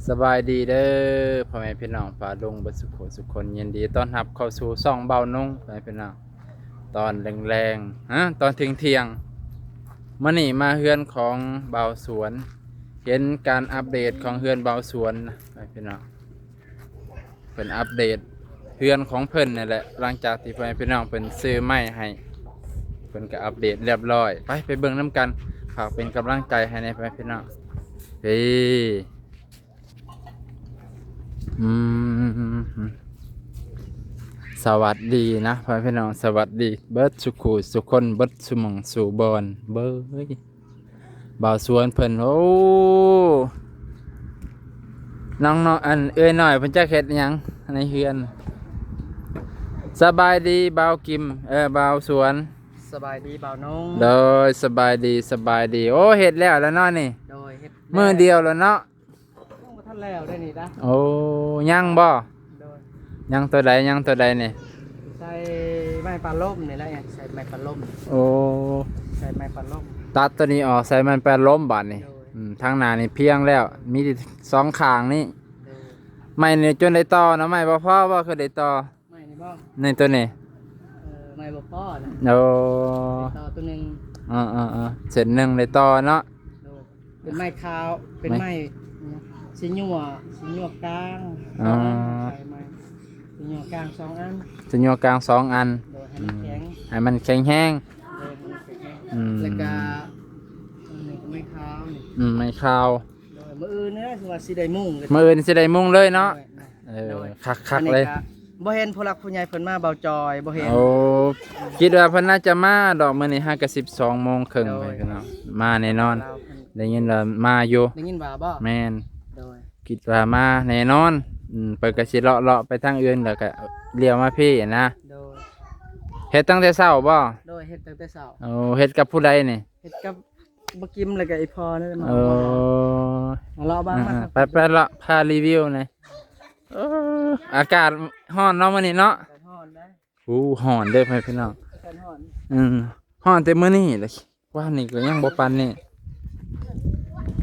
ສະບາຍດີເດີ ພໍ່ແມ່ພີ່ນ້ອງປ້າລຸງເບິດສຸຂູສຸຄົນ, ຍິນດີຕ້ອນຮັບເຂົ້າສູ່ຊ່ອງເບົານົງ ພໍ່ແມ່ພີ່ນ້ອງ. ຕອນແລງໆ ຮະ ຕອນທ່ຽງໆ ມື້ນີ້ມາເຮືອນຂອງເບົາສວນ, ເຫັນການອັບເດດຂອງເຮືອນເບົາສວນນະ ພໍ່ແມ່ພີ່ນ້ອງ. ເພິ່ນອັບເດດເຮືອນຂອງເພິ່ນນີ້ແຫຼະ, ຫຼັງຈາກທີ່ພໍ່ແມ່ພີ່ນ້ອງເພິ່ນຊື້ໄມ້ໃຫ້ ເພິ່ນກໍອັບເດດລຽບລ້ອຍ. ໄປ ໄປເບິ່ງນຳກັນ, ຝາກເປັນກຳລັງໃຈໃຫ້ແດ່ ພໍ່ແມ່ພີ່ນ້ອງ. ເອີ ອືມ ສະຫວັດດີນະ ພໍ່ແມ່ພີ່ນ້ອງ, ສະຫວັດດີເບິດສຸຂູສຸຄົນ ເບິດສຸໝ່ອງສຸບ່ອນເບີຍ. ບ່າວສວນເພິ່ນ ໂອ້ ນ້ອງເນາະ ອັນເອື້ອຍນ້ອຍເພິ່ນຈັກເຮັດຫຍັງໃນເຮືອນ. ສະບາຍດີບ່າວກິມ ເອີ ບ່າວສວນ. ສະບາຍດີບ່າວນົງ. ໂດຍ ສະບາຍດີ ສະບາຍດີ. ໂອ້ ເຮັດແລ້ວລະເນາະນີ້. ໂດຍ ເຮັດ ມື້ດຽວລະເນາະ. ຍັງບໍ່ທັນແລ້ວໄດ໋ນີ້ນະ. ໂອ້ ຍັງບໍ່? ໂດຍ ຍັງຕົວໃດ ຍັງຕົວໃດນີ້? ໃສ່ໄມ້ປາລົມນີ້ແຫຼະ, ໃສ່ໄມ້ປາລົມ. ໂອ້ ໃສ່ໄມ້ປາລົມ, ຕັດຕົວນີ້ອອກ ໃສ່ໄມ້ປາລົມບາດນີ້. ໂດຍ ອືມ ທາງໜ້ານີ້ພຽງແລ້ວ ມີແຕ່ສອງຂ້າງນີ້. ໂດຍ ໄມ້ນີ້ຈົນໄດ້ຕໍ່ເນາະ, ໄມ້ບໍ່ພໍບໍ່ ຄືໄດ້ຕໍ່? ໄມ້ນີ້ບໍ່? ໃນຕົວນີ້ ເອີ ໄມ້ບໍ່ພໍນະ. ໂອ້ ໄດ້ຕໍ່ຕົວໜຶ່ງ. ເອີໆໆ ເສັ້ນໜຶ່ງໄດ້ຕໍ່ເນາະ. ໂດຍ ເປັນໄມ້ຂາວ ເປັນໄມ້ ໄມ້ ສີຍົວ ສີຍົວກາງ. ອໍ ສອງອັນ ໃສ່ໄມ້ສີຍົວກາງສອງອັນ. ສີຍົວກາງສອງອັນ. ໂດຍ ໃຫ້ມັນແຂງ ອືມ ໃຫ້ມັນແຂງແຮງ. ໂດຍ ໃຫ້ມັນແຂງແຮງ. ອືມ ແລ້ວກະ ອັນນີ້ກໍໄມ້ຂາວນີ້. ອືມ ໄມ້ຂາວ. ໂດຍ ມື້ອື່ນນີ້ແຫຼະ ຄືວ່າຊິໄດ້ມຸງ. ມື້ອື່ນຊິໄດ້ມຸງເລີຍເນາະ. ໂດຍ ເອີ ໂດຍ ຄັກໆ ເລີຍ. ອັນນີ້ກະບໍ່ເຫັນຜູ້ຫຼັກຜູ້ໃຫຍ່ເພິ່ນມາ ເບົາຈອຍ ບໍ່ເຫັນ. ໂອ້ ຄິດວ່າເພິ່ນໜ້າຈະມາດອກ ມື້ນີ້ຫາກະສິບສອງໂມງເຄິ່ງ. ໂດຍ ພີ່ນ້ອງ ມາແນ່ນອນ. ລາວເພິ່ນ ໄດ້ຍິນວ່າມາຢູ່. ໄດ້ຍິນວ່າບໍ່? ແມ່ນ. ໂດຍ ຄິດວ່າມາແນ່ນອນ. ອືມ ເພິ່ນກະຊິເລາະໆ ໄປທາງອື່ນ ແລ້ວກະລ້ຽວມາພີ້ນະ. ໂດຍ ເຮັດຕັ້ງແຕ່ເຊົ້າບໍ່? ໂດຍ ເຮັດຕັ້ງແຕ່ເຊົ້າ. ໂອ້ ເຮັດກັບຜູ້ໃດນີ້? ເຮັດກັບ ບັກກິມ ແລ້ວກໍອີ່ພໍ່ນັ້ນແຫຼະ. ເອີ ມາເລາະບ້າງ. ອ່າ ມາ ໄປໆ ເລາະ ພາຣີວິວແດ່. ເອີ ອາກາດຮ້ອນເນາະມື້ນີ້ເນາະ. ອາກາດຮ້ອນເດ້. ໂອ້ ຮ້ອນເດ້ ພໍ່ແມ່ພີ່ນ້ອງ. ອາກາດຮ້ອນ. ອືມ ຮ້ອນແຕ່ມື້ນີ້ແຫຼະ, ວານນີ້ກໍຍັງບໍ່ປານນີ້.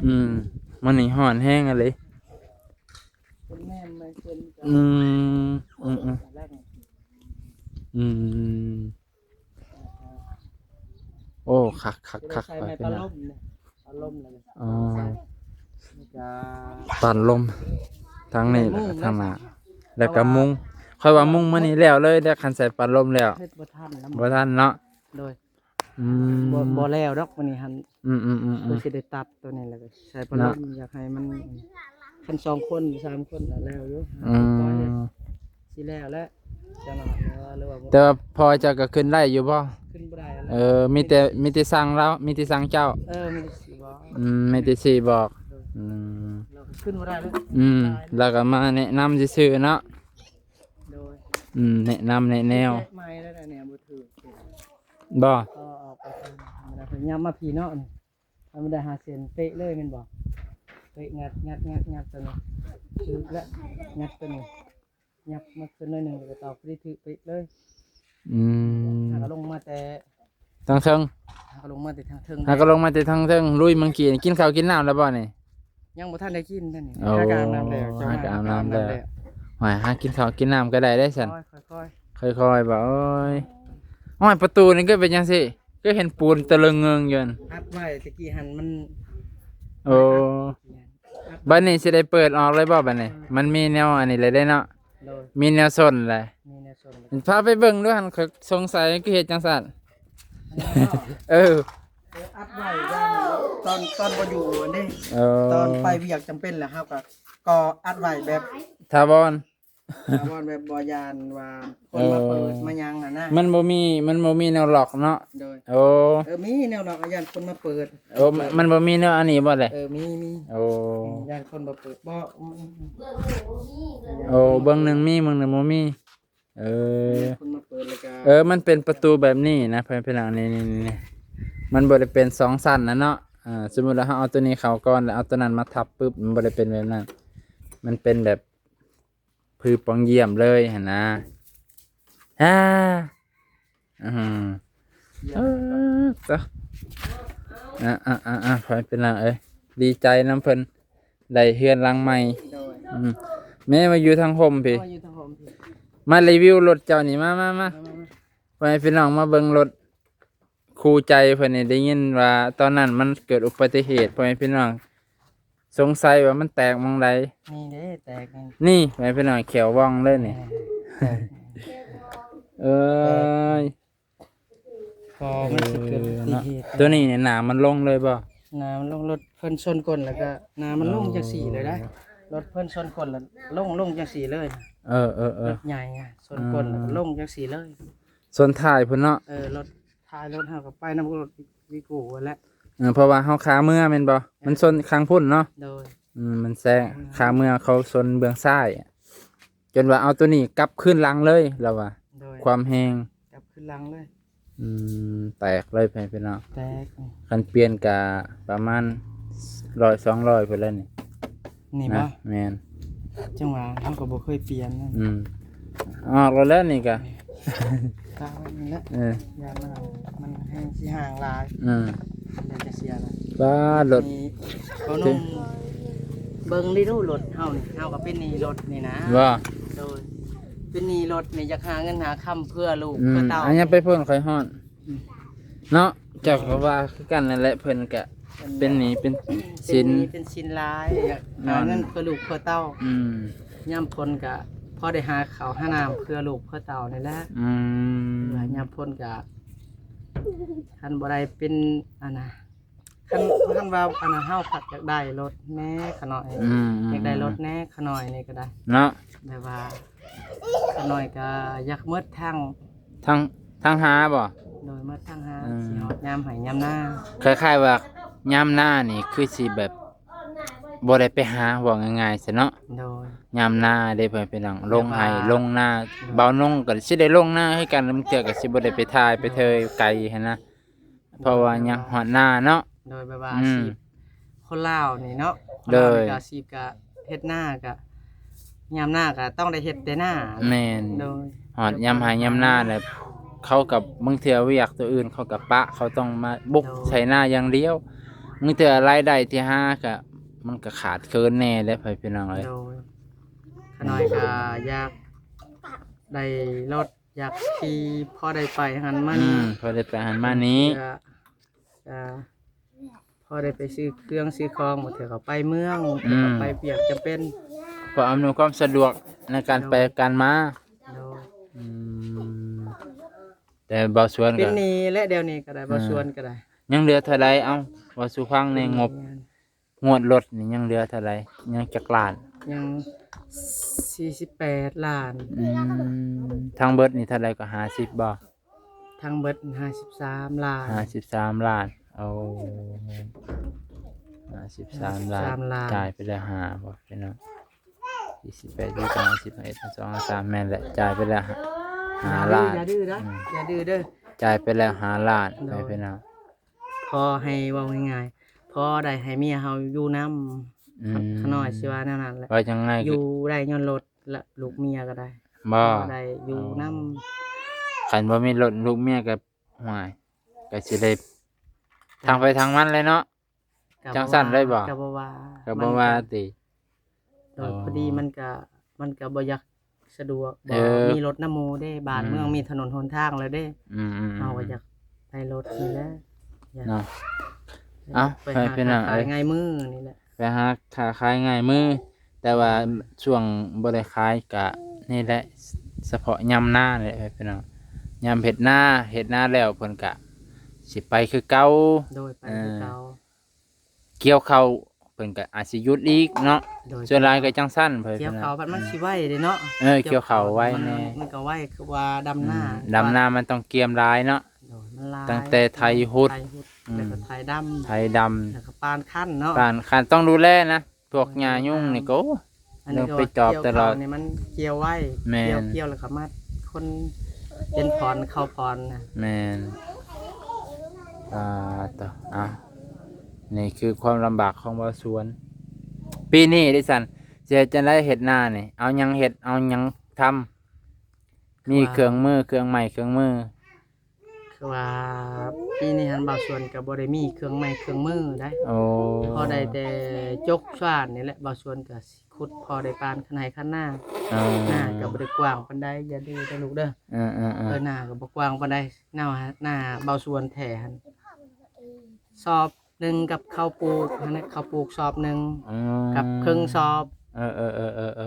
ອືມ ມື້ນີ້ຮ້ອນແຮງອີ່ຫຼີ. ເປັນແມ່ນໄມ້ເປັນ ອືມ ອືມໆ ອືມ. ໂອ້ ຄັກໆໆ ຂ້ອຍ ໃສ່ໄມ້ ພີ່ນ້ອງ ປາລົມນີ້ ປາລົມແລ້ວ. ອໍ ໃສ່ ນີ້ກະ ປາລົມທາງນີ້ ແລ້ວກະທາງໜ້າ ແລ້ວກະມຸງ. ຂ້ອຍວ່າມຸງມື້ນີ້ແລ້ວເລີຍເດ້ ຄັນໃສ່ປາລົມແລ້ວ. ເຮັດບໍ່ທັນນະ ບໍ່ທັນເນາະ. ໂດຍ ອືມ ບໍ່ ບໍ່ແລ້ວດອກມື້ນີ້ຫັ້ນ. ອືມໆໆໆ ເພິ່ນຊິໄດ້ຕັດຕົວນີ້ ແລ້ວກໍໃສ່ປາລົມເນາະ. ຢາກໃຫ້ມັນ ຄັນສອງຄົນສາມຄົນນະແລ້ວຢູ່. ອືມ ຊິແລ້ວແລ້ວ ຈັກໜ້ອຍ ຫຼືວ່າ ແຕ່ວ່າພໍ່ເຈົ້າກໍຂຶ້ນໄດ້ຢູ່ບໍ່? ຂຶ້ນບໍ່ໄດ້ແລ້ວ. ເອີ ມີແຕ່ ມີແຕ່ຊ່າງລາວ ມີແຕ່ຊ່າງເຈົ້າ. ເອີ ມີແຕ່ສີ່ບອກ. ອືມ ມີແຕ່ສີ່ບອກ. ໂດຍ ອືມ ແລ້ວກໍຂຶ້ນບໍ່ໄດ້ແລ້ວ. ອືມ ແລ້ວກໍມາແນະນຳຊື່ໆເນາະ. ໂດຍ ອືມ ແນະນຳແນະແນວ. ແກະໄມ້ແລ້ວນະ ບໍ່ຖືກ ບໍ່ ກໍອອກໄປທາງ ທຳມະດາ ເພິ່ນຫຍັບມາພີ້ເນາະ. ທຳມະດາຫ້າເຊັນເປະເລີຍແມ່ນບໍ່? ເປະ ງັດ ງັດ ງັດ ງັດຕົວນີ້ ຖືກແລ້ວ. ງັດຕົວນີ້ ຫຍັບມາຂຶ້ນໜ້ອຍໜຶ່ງ ແລ້ວກໍຕອກພໍດີຖືກເປະເລີຍ. ອືມ ຫາກໍລົງມາແຕ່ທາງເທິງ. ຫາກໍລົງມາແຕ່ທາງເທິງ. ຫາກໍລົງມາແຕ່ທາງເທິງ. ລຸຍເມື່ອກີ້ ກິນເຂົ້າກິນນ້ຳແລ້ວບໍ່ນີ້? ຍັງບໍ່ທັນໄດ້ກິນເທື່ອນີ້. ໂອ້ ຫາກໍອາບນ້ຳແລ້ວ. ຫາກໍອາບນ້ຳແລ້ວ. ຫວາຍ ຫາກິນເຂົ້າກິນນ້ຳກໍໄດ້ເດ້ຊັ້ນ. ຄ່ອຍໆ ຄ່ອຍໆ ບໍ່. ໂອ້ຍ ໂອ້ຍ ປະຕູນີ້ຄືເປັນຈັ່ງຊີ້? ຄືເຫັນປູນຕະເລິງເງິງຢູ່ຫັ້ນ. ອັດໄວ້ ຕະກີ້ຫັ້ນມັນ ໂອ້ ອັດ ບັດນີ້ຊິໄດ້ເປີດອອກເລີຍບໍ່ບັດນີ້? ອືມ ມັນມີແນວອັນນີ້ແລ້ວເດ້ເນາະ. ໂດຍ ມີແນວຊົນແລ້ວ. ມີແນວຊົນແລ້ວ. ພາໄປເບິ່ງດູຫັ້ນ ຂ້ອຍສົງໄສຄືເຮັດຈັ່ງຊັ້ນ. ອັນນີ້ເນາະ. ເອີ ເອີ ອັດໄວ້ ຕອນ ຕອນບໍ່ຢູ່ຫັ້ນເດ້. ເອີ ຕອນໄປວຽກຈຳເປັນແລ້ວ ເຮົາກໍ ກໍອັດໄວ້ແບບຖາວອນ. ຖ້າວ່າແບບບໍ່ຢ້ານວ່າຄົນມາເປີດ ເອີ ມາຫຍັງຫັ້ນນະ. ມັນບໍ່ມີ ມັນບໍ່ມີແນວລັອກເນາະ. ໂດຍ ໂອ້ ເອີ ມີແນວລັອກ ຢ້ານຄົນມາເປີດ. ໂອ້ ມັນ ມັນບໍ່ມີແນວອັນນີ້ບໍ່ແຫຼະ? ເອີ ມີ ມີ. ໂອ້ ຢ້ານຄົນມາເປີດ. ບໍ່ ໂອ້ ເບື້ອງໜຶ່ງມີ ເບື້ອງໜຶ່ງບໍ່ມີ. ເອີ ຢ້ານຄົນມາເປີດແລ້ວກະ ເອີ ມັນເປັນປະຕູແບບນີ້ນະ ເພື່ອນພີ່ນ້ອງ. ນີ້ ນີ້ ນີ້ ມັນບໍ່ໄດ້ເປັນສອງຊັ້ນນະເນາະ. ອ່າ ສົມມຸດວ່າເຮົາເອົາຕົວນີ້ເຂົ້າກ່ອນ ແລ້ວເອົາຕົວນັ້ນມາທັບປຶບ ມັນບໍ່ໄດ້ເປັນແບບນັ້ນ. ມັນເປັນແບບ ຄືປ່ອງຢ້ຽມເລີຍຫັ້ນນະ. ອາ ອືມ ເອີ ຕະ ອາ ອາ ອາ ອາ ພໍ່ແມ່ພີ່ນ້ອງເອີຍ ດີໃຈນຳເພິ່ນ ໄດ້ເຮືອນຫຼັງໃໝ່. ໂດ ອືມ ແມ່ມາຢູ່ທາງຮົ່ມພີ້ ເອົາມາຢູ່ທາງຮົ່ມພີ້ ມາຣີວິວລົດເຈົ້ານີ້ ມາ ມາ ມາ ມາ ມາ ພໍ່ແມ່ພີ່ນ້ອງມາເບິ່ງລົດຄູ່ໃຈເພິ່ນນີ້ ໄດ້ຍິນວ່າຕອນນັ້ນມັນເກີດອຸບັດຕິເຫດ ພໍ່ແມ່ພີ່ນ້ອງສົງໄສວ່າມັນແຕກໝ່ອງໃດ ນີ້ເດ້ແຕກນີ້ ນີ້ ພໍ່ແມ່ພີ່ນ້ອງແຂວວ່ອງເລີຍນີ້ ແຕກ ເອີຍ ພໍມັນຊິເກີດອຸບັດຕິເຫດ ເອີ ເນາະ ຕົວນີ້ນີ້ໜ້າມັນລົງເລີຍບໍ່? ໜ້າມັນລົງ ລົດເພິ່ນຊົນກົ້ນ ແລ້ວກໍໜ້າມັນລົງ ອໍ ຈັ່ງຊີ້ເລີຍໄດ໋ ລົດເພິ່ນຊົນກົ້ນແລ້ວລົງ ລົງຈັ່ງຊີ້ເລີຍ ເອີໆໆ ລົດໃຫຍ່ອະ ຊົນກົ້ນ ອືມ ແລ້ວກໍລົງຈັ່ງຊີ້ເລີຍ ຊົນທ້າຍພຸ້ນເນາະ ເອີ ລົດທ້າຍລົດເຮົາກໍໄປນຳລົດວີໂກ້ຫັ້ນແຫຼະ ເອີ ເພາະວ່າເຮົາຄາເມືອແມ່ນບໍ່? ເອີ ມັນຊົນຂ້າງພຸ້ນເນາະ ໂດຍ ອືມ ມັນແຊງ ອືມ ຄາເມືອເຂົາຊົນເບື້ອງຊ້າຍ ຈົນວ່າເອົາຕົວນີ້ກັບຄືນຫຼັງເລີຍ ລາວວ່າ ໂດຍ ຄວາມແຮງ ກັບຄືນຫຼັງເລີຍ ອືມ ແຕກເລີຍ ພີ່ນ້ອງ ແຕກ ຄັນປ່ຽນກະປະມານຮ້ອຍສອງຮ້ອຍພຸ້ນແຫຼະນີ້ ນີ້ບໍ່? ແມ່ນ ຈັ່ງວ່າເຮົາກໍບໍ່ເຄີຍປ່ຽນນັ້ນ ອືມ ອອກແລ້ວແຫຼະນີ້ກະ ກະໄວ້ນີ້ແຫຼະ ເອີ ຢ້ານມັນ ມັນແຮງຊິຫ່າງຫຼາຍ ອືມ ດຽວຈະເສຍລະ ປ້າ ລົດ ນີ້ ເບິ່ງ ເບິ່ງດີດູລົດເຮົານີ້ ເຮົາກໍເປັນໜີ້ລົດນີ້ນະ ວ່າ ໂດຍ ເປັນໜີ້ລົດນີ້ ຢາກຫາເງິນຫາຄຳເພື່ອລູກ ອືມ ເພື່ອເຕົ້າ ອັນນີ້ໄປເພິ່ນຄ່ອຍຮອດ ອືມ ເນາະ ເຈົ້າກໍວ່າຄືກັນນັ້ນແຫຼະ ເພິ່ນກະເປັນໜີ້ເປັນສິນ ເປັນໜີ້ເປັນສິນຫຼາຍ ຢາກຫາເງິນເພື່ອລູກເພື່ອເຕົ້າ ອືມ ຍາມຝົນກະພໍໄດ້ຫາເຂົ້າຫານ້ຳເພື່ອລູກເພື່ອເຕົ້ານີ້ແຫຼະ ອືມ ວ່າຍາມຝົນກະ ຄັນບໍ່ໄດ້ເປັນ ອັນນ່າ ຄັນ ຄັນວ່າ ອັນນ່າ ເຮົາພັດຢາກໄດ້ລົດແດ່ຂະນ້ອຍ ອືມໆໆ ຢາກໄດ້ລົດແດ່ຂະນ້ອຍນີ້ກໍໄດ້ເນາະ ແບບວ່າຂະນ້ອຍກໍຢາກໝົດທັງ ທັງ ທັງຫາບໍ່? ໂດຍ ໝົດທັງຫາ ອືມ ຊິຮອດຍາມໄຮ່ຍາມນາ ຄ້າຍໆວ່າຍາມນານີ້ຄືຊິແບບບໍ່ໄດ້ໄປຫາ ເວົ້າງ່າຍໆຊະເນາະ ໂດຍ ຍາມນາເດ້ ເພື່ອນພີ່ນ້ອງ ລົງໄຮ່ລົງນາ ໂດຍ ບ່າວນົງກໍຊິໄດ້ລົງນາຄືກັນ ລາງເທື່ອກໍຊິບໍ່ໄດ້ໄປຖ່າຍໄປເທີຍໄກຫັ້ນນະ ເພາະວ່າຍັງຮອດນາເນາະ ໂດຍ ແບບວ່າ ອືມ ອາຊີບຄົນລາວນີ້ເນາະ ໂດຍ ຄົນລາວນີ້ກໍອາຊີບກໍເຮັດນາ ກໍຍາມນາກໍຕ້ອງໄດ້ເຮັດແຕ່ນາ ແມ່ນ ໂດຍ ຮອດຍາມໄຮ່ຍາມນາແລ້ວ ເຂົາກໍບາງເທື່ອວຽກຕົວອື່ນເຂົາກໍປະ ເຂົາຕ້ອງມາບຸກ ໂດຍ ໃສ່ນາຢ່າງດຽວ ບາງເທື່ອລາຍໄດ້ທີ່ຫາກໍ ມັນກໍຂາດເຂີນແດ່ເດ້ ພໍ່ແມ່ພີ່ນ້ອງເອີຍ ໂດຍ ຂະນ້ອຍກໍຢາກໄດ້ລົດ ຢາກຂີ່ພໍໄດ້ໄປຫັ້ນມານີ້ ອືມ ພໍໄດ້ໄປຫັ້ນມານີ້ ເພື່ອ ເອີ ພໍໄດ້ໄປຊື້ເຄື່ອງຊື້ຂອງ ບາງເທື່ອກໍໄປເມືອງ ອືມ ບາງເທື່ອກໍໄປວຽກຈຳເປັນ ເພື່ອອຳນວຍຄວາມສະດວກໃນການໄປ ໂດຍ ການມາ ໂດຍ ອືມ ແຕ່ບ່າວສວນກໍເປັນໜີ້ແຫຼະ ດຽວນີ້ກໍໄດ້ ອືມ ບ່າວສວນກໍໄດ້ ຍັງເຫຼືອເທົ່າໃດ? ເອົ້າ ເວົ້າສູ່ຟັງແດ່ ງົບ ງວດລົດນີ້ຍັງເຫຼືອເທົ່າໃດ? ຍັງຈັກລ້ານ? ຍັງສີ່ສິບແປດລ້ານ ອືມ ທັງເບິດນີ້ເທົ່າໃດກໍ ຫ້າສິບບໍ່? ທັງເບິດຫ້າສິບສາມລ້ານ ຫ້າສິບສາມລ້ານ ໂອ້ ຫ້າສິບສາມລ້ານ ຫ້າສິບສາມລ້ານ ຈ່າຍໄປແລ້ວຫ້າບໍ່ພີ່ນ້ອງ? ສີ່ສິບແປດ ຊາວເອັດ ຊາວສອງ ຊາວສາມ ແມ່ນແຫຼະ ຈ່າຍໄປແລ້ວຫ້າ ຫ້າລ້ານ ຢ່າດື້ເດີ ອືມ ຢ່າດື້ເດີ ຈ່າຍໄປແລ້ວຫ້າລ້ານ ໂດຍ ພີ່ນ້ອງ ພໍໃຫ້ເວົ້າງ່າຍໆ ພໍໄດ້ໃຫ້ເມຍເຮົາຢູ່ນຳ ອືມ ຂະນ້ອຍຊິວ່າແນວນັ້ນແຫຼະ ວ່າຈັ່ງໃດ ຢູ່ໄດ້ຍ້ອນລົດ ແລະ ລູກເມຍກໍໄດ້ ບໍ່ ພໍໄດ້ຢູ່ນຳ ອໍ ຄັນບໍ່ມີລົດ ລູກເມຍກໍ ຫ້ວຍ ກໍຊິໄດ້ ທາງໃຜທາງມັນເລີຍເນາະ ກໍ ຈັ່ງຊັ້ນເລີຍບໍ່? ກໍບໍ່ວ່າ ກໍບໍ່ວ່າ ມັນກໍ ຕິ ໂດຍ ອໍ ພໍດີມັນກໍ ມັນກໍບໍ່ຢາກ ສະດວກ ເອີ ບໍ່ມີລົດນຳໝູ່ເດ້ ບ້ານ ອືມ ເມືອງມີຖະໜົນຫົນທາງແລ້ວເດ້ ອືມໆໆ ເຮົາກໍຢາກໄດ້ລົດນີ້ແຫຼະ ຢາກ ເນາະ ເອົາ ໄປຫາ ໄປ ພີ່ນ້ອງເອີຍ ຂາຍງ່າຍມືນີ້ແຫຼະ ໄປຫາຄ້າຂາຍງ່າຍມື ແຕ່ວ່າຊ່ວງບໍ່ໄດ້ຂາຍກະນີ້ແຫຼະ ສະເພາະຍາມນາແຫຼະພີ່ນ້ອງ ຍາມເຮັດນາ ເຮັດນາແລ້ວເພິ່ນກະຊິໄປຄືເກົ່າ ໂດຍ ໄປຄືເກົ່າ ເອີ ກ່ຽວເຂົ້າເພິ່ນກໍອາດຊິຢຸດອີກເນາະ ໂດຍ ສ່ວນຫຼາຍກໍຈັ່ງຊັ້ນ ກ່ຽວເຂົ້າ ເພິ່ນ ມັນຊິໄວເດ້ເນາະ ເອີ ກ່ຽວເຂົ້າໄວແດ່ ມັນກໍໄວ ຄືວ່າດຳນາ ອືມ ດຳນາມັນຕ້ອງກຽມຫຼາຍເນາະ ໂດຍ ມັນຫຼາຍ ຕັ້ງແຕ່ໄຖຫຸດ ໄຖຫຸດ ອືມ ແລ້ວກໍໄຖດຳ ໄຖດຳ ແລ້ວກໍປານຄັນເນາະ ປານຄັນ ຕ້ອງດູແລນະ ພວກຫຍ້າຍຸງນີ້ກໍ ໂອ້ ອັນນີ້ກໍວ່າ ຕ້ອງໄປຈອບຕະຫຼອດ ກ່ຽວເຂົ້ານີ້ມັນກ່ຽວໄວ ແມ່ນ ກ່ຽວ ກ່ຽວແລ້ວກໍມາຄົນເປັນຜ່ອນເຂົ້າຜ່ອນນະ ແມ່ນ ອ່າ ຕໍ່ ເອົາ ນີ້ຄືຄວາມລຳບາກຂອງບ່າວສວນ ປີນີ້ເດຊັ້ນ ຊິເຮັດຈັ່ງໃດເຮັດນານີ້ ເອົາຫຍັງເຮັດ ເອົາຫຍັງທຳ ມີເຄື່ອງມື ເຄື່ອງໄມ້ເຄື່ອງມື ວ່າປີນີ້ຫັ້ນ ບ່າວສວນກໍບໍ່ໄດ້ມີເຄື່ອງໄມ້ເຄື່ອງມືໃດ໋. ໂອ້ ພໍໄດ້ແຕ່ຈົກຊວານນີ້ແຫຼະ. ບ່າວສວນກໍຊິຂຸດພໍໄດ້ປານຄັນໄຮ່ຄັນນາ. ເອີ ນາກໍບໍ່ໄດ້ກວ້າງປານໃດ ຢ່າດື້ເດີລູກເດີ. ເອີໆໆ ເອີ ນາກໍບໍ່ກວ້າງປານໃດ. ນາ ນາບ່າວສວນແທ້ຫັ້ນ ສອບໜຶ່ງກັບເຂົ້າປູກຫັ້ນແຫຼະ, ເຂົ້າປູກສອບໜຶ່ງ ອືມ ກັບເຄິ່ງສອບ. ເອີໆໆໆໆ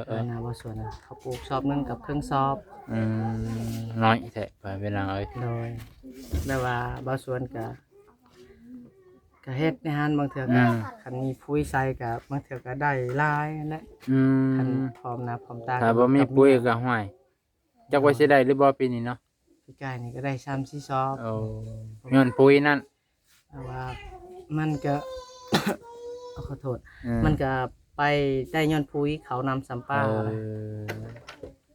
ເອີ ນາບ່າວສວນນະ ເຂົ້າປູກສອບໜຶ່ງກັບເຄິ່ງສອບ. ອືມ ນ້ອຍແທ້ ພໍ່ແມ່ພີ່ນ້ອງເອີຍ. ໂດຍ ແບບວ່າບ່າວສວນກະ ກະເຮັດໃນຫັ້ນ ບາງເທື່ອ ອື ກະ ຄັນມີປຸ໋ຍໃສ່ກະ ບາງເທື່ອກະໄດ້ຫຼາຍຫັ້ນແຫຼະ. ອືມ ຄັນພ້ອມໜ້າພ້ອມຕາ ຖ້າບໍ່ມີປຸ໋ຍກະ ຫ້ວຍ ຈັກວ່າຊິໄດ້ຫຼືບໍ່ປີນີ້ເນາະ. ປີກາຍນີ້ກໍໄດ້ສາມສີ່ສອບ. ໂອ້ ຍ້ອນປຸ໋ຍນັ້ນ ແຕ່ວ່າມັນກໍ ຂໍໂທດ ອືມ ມັນກໍໄປໄດ້ຍ້ອນປຸ໋ຍເຂົ້ານຳຊຳປາ. ເອີ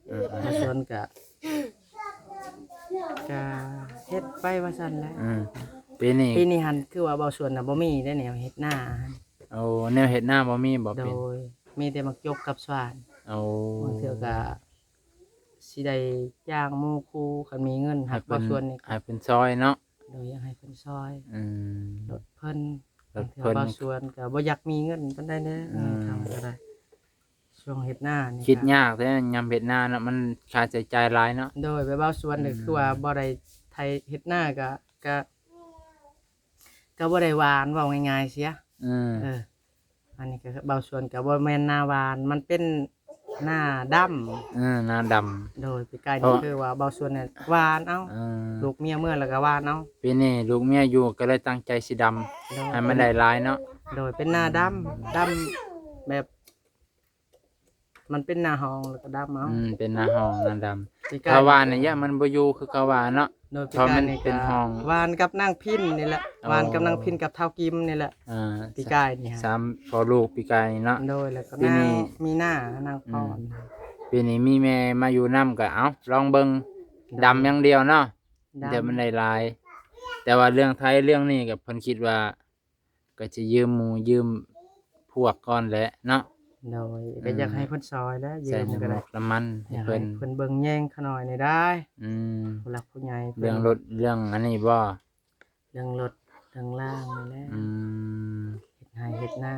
ເອີໆໆ ບ່າວສວນກໍ ກໍເຮັດໄປວ່າຊັ້ນແຫຼະ. ອືມ ປີນີ້ ປີນີ້ຫັ້ນຄືວ່າບ່າວສວນນະບໍ່ມີໄດ້ແນວເຮັດນາ. ໂອ້ ແນວເຮັດນາບໍ່ມີບໍ່? ໂດຍ ມີແຕ່ໝາກຈົກກັບຊວານ. ໂອ້ ບາງເທື່ອກໍ ຊິໄດ້ຈ້າງໝູ່ຄູ່ ຄັນມີເງິນ ໃຫ້ເພິ່ນ ຮັກບ່າວສວນນີ້ ໃຫ້ເພິ່ນຊ່ອຍເນາະ. ໂດຍ ຢາກໃຫ້ເພິ່ນຊ່ອຍ. ອືມ ລົດເພິ່ນ ລົດເພິ່ນ ບາງເທື່ອບ່າວສວນກໍບໍ່ຢາກມີເງິນປານໃດແດ່. ອືມ ເງິນຄຳກໍໄດ້ ຊ່ວງເຮັດນານີ້ ຄິດຍາກແທ້ຍາມເຮັດນາເນາະ ມັນຄ່າໃຊ້ຈ່າຍຫຼາຍເນາະ. ໂດຍ ແບບບ່າວສວນນີ້ ອືມ ຄືວ່າບໍ່ໄດ້ໄຖເຮັດນາກໍ ກໍ ກໍບໍ່ໄດ້ຫວານ ເວົ້າງ່າຍໆເສຍ. ອືມ ເອີ ອັນນີ້ກໍບ່າວສວນກໍບໍ່ແມ່ນນາຫວານ ມັນເປັນນາດຳ. ເອີ ນາດຳ. ໂດຍ ປີກາຍນີ້ ເພາະ ຄືວ່າບ່າວສວນນີ້ຫວານເອົາ. ເອີ ລູກເມຍເມືອແລ້ວກໍຫວານເອົາ. ປີນີ້ລູກເມຍຢູ່ກໍເລີຍຕັ້ງໃຈຊິດຳ ໂດຍ ໃຫ້ມັນໄດ້ຫຼາຍເນາະ. ໂດຍ ເປັນນາດຳ ອືມ ດຳແບບ ມັນເປັນນາຮ່ອງແລ້ວກໍດຳເອົາ. ອືມ ເປັນນາຮ່ອງນາດຳ. ປີກາຍ ຖ້າຫວານນີ້ ນີ້ ຢ້ານມັນບໍ່ຢູ່ຄືເຂົາວ່າເນາະ. ໂດຍ ເພາະມັນເປັນຮ່ອງ ປີກາຍນີ້ກໍຫວານກັບນາງພິນນີ້ແຫຼະ. ອໍ ຫວານກັບນາງພິນກັບທ້າວກິມນີ້ແຫຼະ. ເອີ ປີກາຍນີ້ ສາມພໍ່ລູກປີກາຍນີ້ເນາະ. ໂດຍ ແລ້ວກໍ ປີນີ້ ນາງມີນາ ນາງ ອືມ ພອນ. ປີນີ້ມີແມ່ມາຢູ່ນຳກໍ ເອົ້າ ລອງເບິ່ງ. ໂດຍ ດຳຢ່າງດຽວເນາະ. ດຳ ແຕ່ມັນໄດ້ຫຼາຍ ແຕ່ວ່າເລື່ອງໄຖເລື່ອງນີ້ກໍເພິ່ນຄິດວ່າ ກໍຈະຢືມໝູ່ຢືມພວກກ່ອນແຫຼະເນາະ. ໂດຍ ອືມ ກໍຢາກໃຫ້ເພິ່ນຊ່ອຍແຫຼະ ຢືມກໍໄດ້ ໃສ່ນ້ຳມັນໃຫ້ເພິ່ນ ຢາກໃຫ້ເພິ່ນເບິ່ງແຍງຂະນ້ອຍແດ່ໄດ໋. ອືມ ຜູ້ຫຼັກຜູ້ໃຫຍ່ເພິ່ນ ເລື່ອງລົດເລື່ອງອັນນີ້ບໍ່? ເລື່ອງລົດເລື່ອງລາງນີ້ແຫຼະ. ອືມ ເຮັດໄຮ່ເຮັດນາ.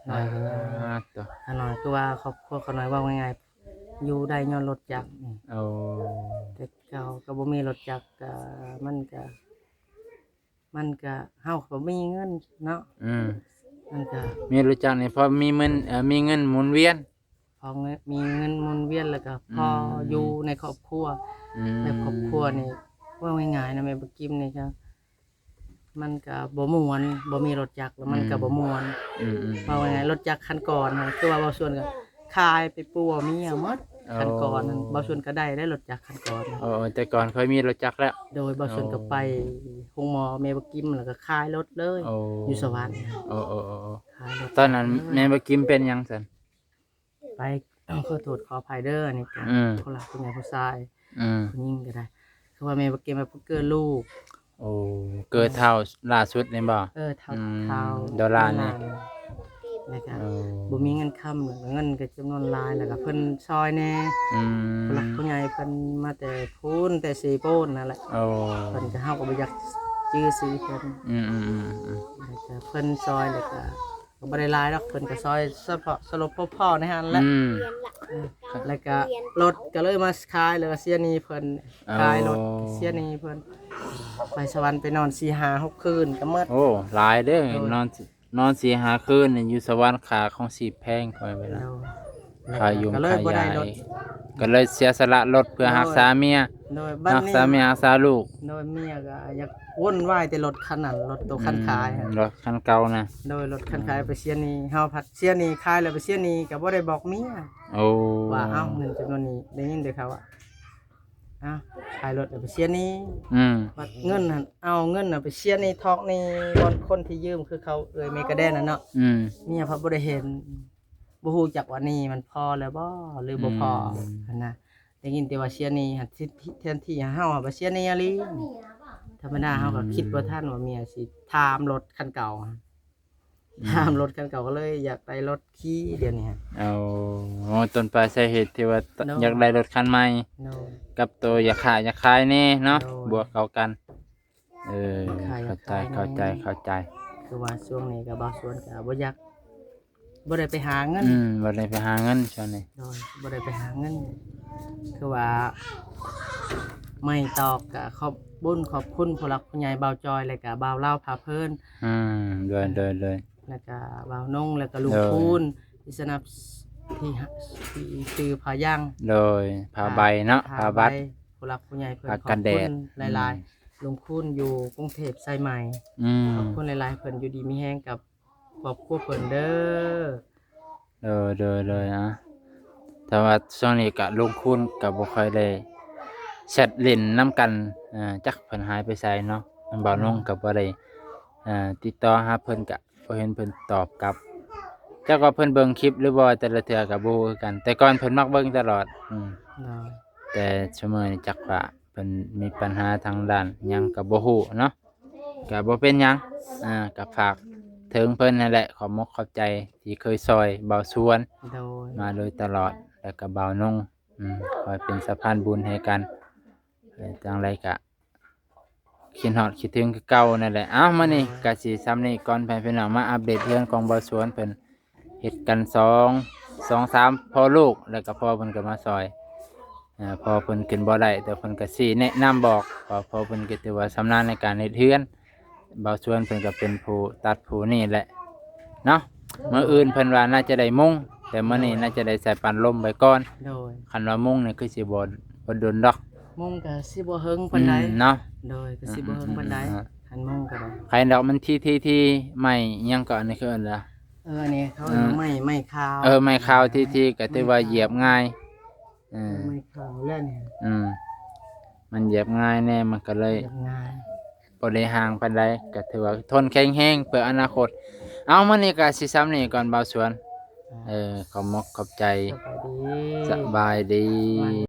ຂະນ້ອຍ ອາ ຂະນ້ອຍຄືວ່າຄອບຄົວຂະນ້ອຍ ເວົ້າງ່າຍໆ ຢູ່ໄດ້ຍ້ອນລົດຈັກນີ້. ໂອ້ ແຕ່ເກົ່າກໍບໍ່ມີລົດຈັກ ກໍ ມັນກໍ ມັນກະ ເຮົາກໍບໍ່ມີເງິນເນາະ. ອືມ ມັນກະ ມີລົດຈັກນີ້ພໍມີເງິນ ເອີ ມີເງິນໝູນວຽນ ພໍເງິນ ມີເງິນໝູນວຽນ ແລ້ວກະພໍ ອືມ ຢູ່ໃນຄອບຄົວ. ອືມ ໃນຄອບຄົວນີ້ ເວົ້າງ່າຍໆນະ ແມ່ບັກກິມນີ້ກະ ມັນກະບໍ່ມ່ວນ ບໍ່ມີລົດຈັກແລ້ວມັນກະ ອືມ ບໍ່ມ່ວນ. ອືມໆໆ ເວົ້າງ່າຍໆ ລົດຈັກຄັນກ່ອນນະ ຄືວ່າເວົ້າສ່ວນກະ ຂາຍໄປປົວເມຍໝົດ. ໂອ້ ຄັນກ່ອນນັ້ນ ບ່າວສວນກໍໄດ້ ໄດ້ລົດຈັກຄັນກ່ອນນະ. ໂອ້ ແຕ່ກ່ອນເຄີຍມີລົດຈັກແລ້ວ. ໂດຍ ບ່າວສວນກໍ ໂອ້ ໄປໂຮງໝໍແມ່ບັກກິມ ແລ້ວກໍຂາຍລົດເລີຍ. ໂອ້ ຢູ່ສະຫວັນ. ໂອ້ໆໆໆ ຂາຍລົດ ຕອນນັ້ນແມ່ບັກກິມເປັນຫຍັງຊັ້ນ? ໄປ ຂໍໂທດຂໍອະໄພເດີ ອັນນີ້ກໍ ອືມ ຄົນລະຜູ້ໃຫຍ່ຜູ້ຊາຍ. ອືມ ຜູ້ຍິງກໍໄດ້ ຄືວ່າແມ່ບໍ່ເກັບໄວ້ເພື່ອເກີດລູກ. ໂອ້ ເກີດທ້າວລ່າສຸດນີ້ບໍ່? ເອີ ທ້າວ ອືມ ທ້າວ ດອລລານີ້ ແລ້ວກໍ ໂອ້ ບໍ່ມີເງິນຄຳ ເງິນກໍຈຳນວນຫຼາຍ ແລ້ວກໍເພິ່ນຊ່ອຍແດ່. ອືມ ຜູ້ຫຼັກຜູ້ໃຫຍ່ເພິ່ນມາແຕ່ພຸ້ນ ແຕ່ເຊໂປນນັ້ນແຫຼະ. ໂອ້ ເພິ່ນກໍ ເຮົາກໍບໍ່ຢາກຈື່ຊື່ເພິ່ນ. ອືມໆໆໆ ແລ້ວກໍເພິ່ນຊ່ອຍ ແລ້ວກໍ ກໍບໍ່ໄດ້ຫຼາຍດອກ ເພິ່ນກໍຊ່ອຍສະເພາະສະຫຼົບພໍໆໃນຫັ້ນແຫຼະ. ອືມ ເອີ ແລ້ວກໍລົດກໍເລີຍມາຂາຍ ແລ້ວກໍເສຍໜີ້ເພິ່ນ. ໂອ້ ຂາຍລົດເສຍໜີ້ເພິ່ນ ໄປສະຫວັນໄປນອນສີ່ຫ້າຫົກຄືນກໍໝົດ. ໂອ້ ຫຼາຍເດ້. ໂດຍ ນອນ ນອນສີ່ຫ້າຄືນນີ້ຢູ່ສະຫວັນ ຄ່າຄອງຊີບແພງ ຂ້ອຍເວລາ ໂດຍ ຄ່າຢູງຄ່າຢາ ກໍເລີຍບໍ່ໄດ້ລົດ ກໍເລີຍເສຍສະຫຼະລົດເພື່ອ ໂດຍ ຮັກສາເມຍ. ໂດຍ ບັດນີ້ຮັກສາເມຍ ຮັກສາລູກ. ໂດຍ ເມຍກໍຢາກວົນວາຍແຕ່ລົດຄັນນັ້ນ ລົດໂຕຄັນຂາຍ ອືມ ລົດຄັນເກົ່ານະ. ໂດຍ ລົດຄັນຂາຍ ອືມ ໄປເສຍໜີ້ ເຮົາພັດເສຍໜີ້ ຂາຍແລ້ວໄປເສຍໜີ້ ກໍບໍ່ໄດ້ບອກເມຍ. ໂອ້ ວ່າ ເອົ້າ ເງິນຈຳນວນນີ້ ໄດ້ຍິນແຕ່ເຂົາວ່າ ເອົ້າ ຂາຍລົດແລ້ວໄປເສຍໜີ້. ອືມ ບັດເງິນຫັ້ນ ເອົາເງິນຫັ້ນໄປເສຍໜີ້ ຖອກໜີ້ບ່ອນຄົນທີ່ຢືມ ຄືເຂົາເອື້ອຍແມ່ກະແດນຫັ້ນເນາະ. ອືມ ເມຍພັດບໍ່ໄດ້ເຫັນ ບໍ່ຮູ້ຈັກວ່າໜີ້ມັນພໍແລ້ວບໍ່ ຫຼືບໍ່ພໍ ອືມ ຫັ້ນນະ. ໄດ້ຍິນແຕ່ວ່າເສຍໜີ້ຫັ້ນ ທີ່ ແທນທີ່ເຮົາໄປເສຍໜີ້ອີ່ຫຼີ. ທຳມະດາເຮົາກໍ ອືມ ຄິດບໍ່ທັນວ່າເມຍຊິຖາມລົດຄັນເກົ່າ. ອືມ ຕາມລົດຄັນເກົ່າ ກໍເລີຍຢາກໄດ້ລົດຂີ່ດຽວນີ້ຮະ. ເອົາ ໂອ້ ຕົ້ນປາຍສາເຫດທີ່ວ່າ ໂດຍ ຢາກໄດ້ລົດຄັນໃໝ່ ໂດຍ ກັບໂຕຢາກຄ້າຢາກຂາຍແດ່ເນາະ ໂດຍ ບວກເຂົ້າກັນ. ເອີ ຢາກຄ້າຢາກຂາຍ ເຂົ້າໃຈ ແດ່ ເຂົ້າໃຈ ເຂົ້າໃຈ. ຄືວ່າຊ່ວງນີ້ກໍບ່າວສວນກໍບໍ່ຢາກ ບໍ່ໄດ້ໄປຫາເງິນ ອືມ ບໍ່ໄດ້ໄປຫາເງິນຊ່ວງນີ້ ໂດຍ ບໍ່ໄດ້ໄປຫາເງິນ. ຄືວ່າໄມ້ຕອກກໍຂອບບຸນຂອບຄຸນຜູ້ຫຼັກຜູ້ໃຫຍ່ບ່າວຈອຍ ແລະກໍບ່າວລາວພາເພີນ ອືມ ໂດຍ ໂດຍ ໂດຍ ແລ້ວກໍບ່າວນົງ ແລ້ວກໍລຸງ ໂດຍ ຄູນ ທີ່ສະໜັບ ທີ່ ທີ່ຊື້ຜ້າຢາງ ໂດຍ ຜ້າໃບເນາະ ຜ້າ ຜ້າບັດ ໃບ ຜູ້ຫຼັກຜູ້ໃຫຍ່ເພິ່ນ ຜ້າກັນແດດ ຂອບຄຸນຫຼາຍໆ ອືມ ລຸງຄູນຢູ່ກຸງເທບສາຍໃໝ່ ອືມ ຂອບຄຸນຫຼາຍໆ ເພິ່ນຢູ່ດີມີແຮງກັບຄອບຄົວເພິ່ນເດີ. ໂດຍ ໂດຍ ໂດຍ ອາ ແຕ່ວ່າຊ່ວງນີ້ກະລຸງຄູນກະບໍ່ຄ່ອຍໄດ້ແຊັດຫຼິ້ນນຳກັນ ເອີ ຈັກເພິ່ນຫາຍໄປໃສເນາະ. ບ່າວນົງ ອືມ ກະບໍ່ໄດ້ ເອີ ຕິດຕໍ່ຫາເພິ່ນ ກະບໍ່ເຫັນເພິ່ນຕອບກັບ ຈັກວ່າເພິ່ນເບິ່ງຄລິບຫຼືບໍ່ ແຕ່ລະເທື່ອກະບໍ່ຮູ້ຄືກັນ. ແຕ່ກ່ອນເພິ່ນມັກເບິ່ງຕະຫຼອດ ອືມ ໂດຍ ແຕ່ຊຸມື້ນີ້ຈັກວ່າເພິ່ນມີບັນຫາທາງດ້ານຫຍັງກະບໍ່ຮູ້ເນາະ. ກະບໍ່ເປັນຫຍັງ ອາ ກະຝາກເຖິງເພິ່ນຫັ້ນແຫຼະ ຂອບມົກຂອບໃຈທີ່ເຄີຍຊ່ອຍບ່າວສວນ ໂດຍ ມາໂດຍຕະຫຼອດ ແລ້ວກະບ່າວນົງ ອືມ ຄອຍເປັນສະພານບຸນໃຫ້ກັນ. ເອີ ຈັ່ງໃດກະຄິດຮອດຄິດເຖິງຄືເກົ່ານັ້ນແຫຼະ. ເອົ້າ ມື້ນີ້ ໂດຍ ກະຊິຊ່ຳນີ້ກ່ອນ ໃຫ້ພີ່ນ້ອງມາອັບເດດເຮືອນຂອງບ່າວສວນເພິ່ນ ເຮັດກັນສອງ ສອງສາມພໍ່ລູກ ແລ້ວກໍພໍ່ເພິ່ນກໍມາຊ່ອຍ. ເອີ ພໍ່ເພິ່ນຂຶ້ນບໍ່ໄດ້ ແຕ່ເພິ່ນກໍຊີ້ແນະນຳບອກ ເພາະພໍ່ເພິ່ນກໍຖືວ່າຊຳນານໃນການເຮັດເຮືອນ. ບ່າວສວນເພິ່ນກໍເປັນຜູ້ຕັດຜູ້ນີ້ແຫຼະເນາະ. ມື້ອື່ນເພິ່ນວ່າໜ້າຈະໄດ້ມຸງ ແຕ່ມື້ນີ້ ໂດຍ ໜ້າຈະໄດ້ໃສ່ປັນລົມໄວ້ກ່ອນ. ໂດຍ ຄັນວ່າມຸງນີ້ຄືຊິບໍ່ ບໍ່ດົນດອກ ມຸງກໍຊິບໍ່ເຫິງປານໃດ ອືມ ເນາະ. ໂດຍ ກໍຊິບໍ່ເຫິງປານໃດ ອືມໆໆໆ ຄັນມຸງກໍໄດ້. ໃຜດອກມັນທີ່ ທີ່ ທີ່ໄມ້ຫຍັງເກາະ ອັນນີ້ຄືເອີ້ນວ່າ ເອີ ອັນນີ້ເຂົາເອີ້ນວ່າ ອືມ ໄມ້ ໄມ້ຂາວ ເອີ ໄມ້ຂາວ ທີ່ ທີ່ກໍຖືວ່າ ໄມ້ຂາວ ຢຽບງ່າຍ ເອີ ເອີ ໄມ້ຂາວແລ້ວນີ້ ອືມ ມັນຢຽບງ່າຍແດ່ ມັນກໍເລີຍ ຢຽບງ່າຍ ບໍ່ໄດ້ຫ່າງປານໃດ ກໍຖືວ່າທົນແຂງແຮງເພື່ອອະນາຄົດ. ເອົາ ມື້ນີ້ກໍຊິຊ່ຳນີ້ກ່ອນ ບ່າວສວນ ອ່າ ເອີ ຂອບມົກຂອບໃຈ ສະບາຍດີ ສະບາຍດີ.